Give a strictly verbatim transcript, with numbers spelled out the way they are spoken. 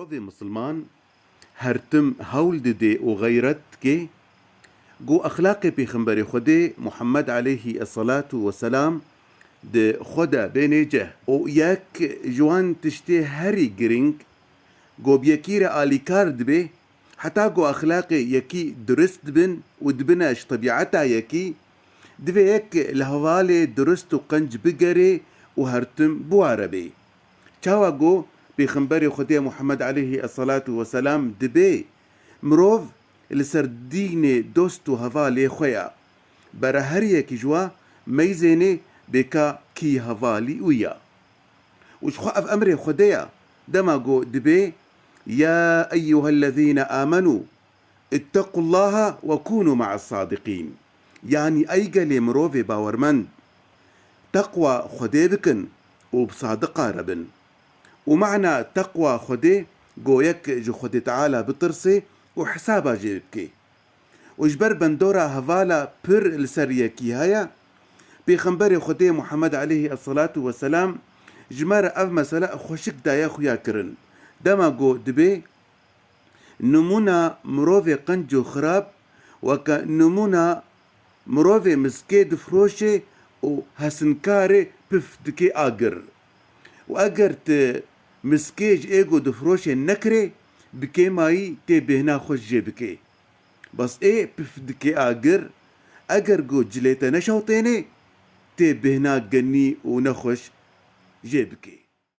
Mirovê misilman her tim hewl dide û xeyret dike ku exlaqê Pêxemberê Xwedê Muhammed aleyhî esselatu weselam di xwe de bêne cih. Û yek ji wan tiştê herî girîng ku bi yekî re alîkar dibe, heta ku exlaqê yekî durist dibin û dibine ji tebîeta yekî, divê yek li hevalê durist û qenc bigere û her tim biware be. Çawa ku Pêxemberê Xwedê Muhammed aleyhî esselatu weselam dibe, mirov li ser dînê dost û hevalê xwe ya. Bera her yekî ji wa meyzênê bê ka kî hevalî wî ya. Û ji xwe ev emrê Xwedê ya, dema ku dibê, "Ya eyyuhellezîne amenû, ittekullaha ve kûnû ma'as sadiqîn." Yanî ey gelê mirovê bawermend, teqwa Xwedê bikin û bi sadiqa re bin. Û mana teqwa Xwedê, go yek ji Xwedê Teala bitirsê û hesaba jê bike. Û ji ber bendora hevala pir li ser yekî heye, Pêxemberê Xwedê Muhammed aleyhî esselatu weselam ji me re ev mesele xweşik daye xuya kirin. Dema go dibê, nimûna mirovê qenc û xirab weke nimûna mirovê miskê difroşê û hesinkarê pif dikê agir. Û eger tu miskê ji ê ku difroşê nekirê, bi kêmayî tê bêhna xweş jê bikê. Bes ê pif dikê agir, eger ku cilê te neşewtênê, tê bêhna genî û nexweş jê bikê.